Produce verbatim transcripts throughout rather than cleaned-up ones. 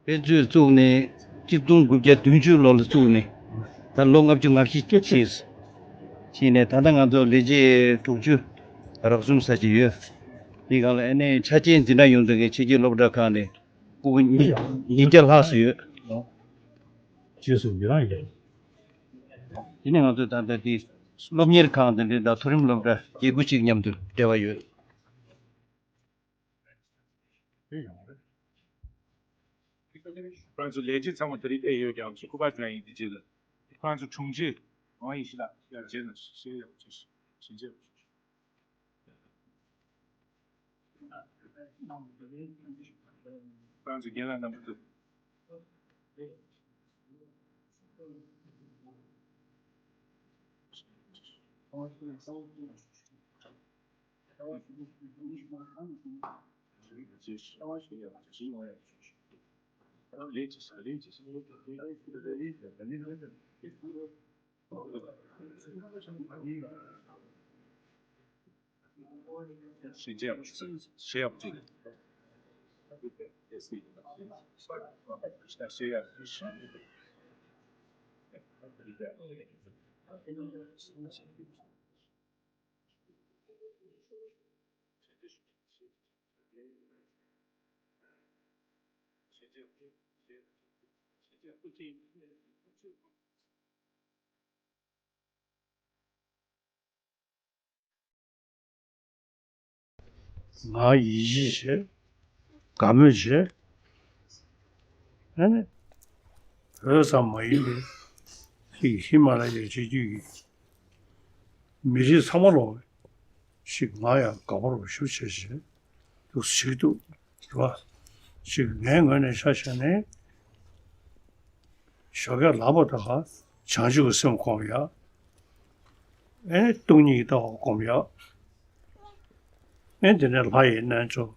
དཔེ་མཛོད་བཙུགས་ནས་གཅིག་སྟོང་དགུ་བརྒྱ་བདུན་ཅུ་ལོ་ལ་བཙུགས་ནས་ད་ལོ་ལྔ་བཅུ་ང་བཞི་ཕྱིན། ཕྱིན་ནས་ད་ལྟ་ང་ཚོ་ལས་བྱེད་དྲུག་ཅུ་རག་ཟུམ་ས་ཅིག་ཡོད། དེའི་སྒང་ལ་ཨ་ནི་ཆ་རྐྱེན་འཛིན་གྲྭ་ཡོངས་འཛིན་གྱི་ཕྱི་རྒྱལ་སློབ་གྲྭ་ཁག་ནས་སྤུ་གུ་ཉིས་ཉིས་བརྒྱ་ལྷག་ཙམ་ཡོད། རྗེས་སུ་ཡི་རང་ཡོད། དེ་ནས་ང་ཚོ་ད་ལྟ་དེ་སློབ་གཉེར་ཁང་དེ་འདྲ་དང་མཐོ་རིམ་སློབ་གྲྭ་བརྒྱད་དགུ་ཅིག་མཉམ་དུ་འབྲེལ་བ་ཡོད། དེ་ཡོང་རེད། ཁོང་ཚོ་ལས་བྱེད་ཚང་མ་དེ་རིང་ཕེབས་ཡོད་ཀྱང་སྐུ་པར་དེ་ཡང་ཡིན་དེ་རྗེས་ལ། ཁོང་ཚོ་དྲུང་ཆེ་ཝང་ཡེ་ཤི་ལགས་ཡར་རྗེས་ལ་ཞུ་ཡག་བྱེད་ཞུ་རྗེས། ཁོང་ཚོ་རྒན་ལགས་རྣམ་པ་ཚོ། ང་ཡིད་ཆེས་བྱེད། དགའ་མོས་བྱེད། ཨ་ནི། བོད་ཙམ་མ་ཡིན་པའི་ཧི་ཧི་མ་ལ་ཡའི་རི་རྒྱུད་ཀྱི་མི་རིགས་ཚང་མ་ལོ་ཞིག་ང་ཡང་དགའ་པོ་རུ་ཞུ་བྱེད་བྱེད་འདུག་ཞིག་འདུག་རེད་བ། ཞིག་ངའི་ངོས་ནས་ཆ་བཞག་ནས། ཞོགས་ཀས་ལངས་པ་དང་བྱང་ཆུབ་ཀྱི་སེམས་སྒོམ་ཡག་ཨེ་སྟོང་ཉིད་ཀྱི་ལྟ་བ་སྒོམ་ཡག་ཨེ་དེ་ནས་ལྷ་ཡི་རྣལ་འབྱོར།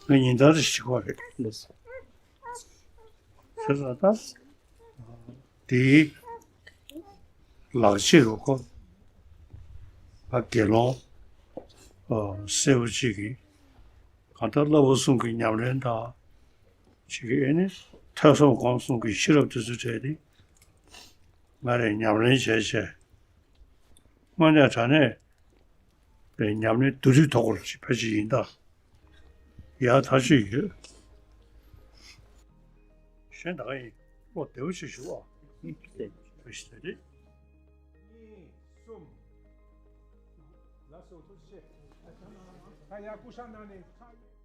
ང་ཉིན་ལྟར་ཞིག་བ་རེད། ཟེར་ལ་ད། དེའི་ལག་རྗེས་རུ་ཁོ། ང་དགེ་སློང་། སེར་པོ་གཅིག་གིས། གང་ལྟར་བསླབ་པ་གསུམ་གྱི་ཉམས་ལེན་དང་། གཅིག་གིས་ཨེ་ནི་ཐོས་བསམ་སྒོམ་གསུམ་གྱི་ཤེས་རབ་དེ་ཚོ་སྤྲད་དེ། ང་རས་ཉམས་ལེན་བྱས་བྱས། དངོས་གནས་དྲང་གནས་པའི་ཉམས་ལེན་བསྡུ་སྒྲིག་ཐོག་སྐོར་ཅིག་ཕལ་ཆེར་ཡིན་ད། ཡག་ཐག་ཆོད་ཡོད། གཞན་ད་ག་ཡིན། བློ་བདེ་བོ་ཞིག་ཞུ་ཨ། བཀྲ་ཤིས་བདེ་ལེགས། གཉིས། གསུམ། ལགས་སོ་ཐུགས་རྗེ་ཆེ། ད་ཡར་སྐུ་ཞབས་གནང་ནས་ཁ།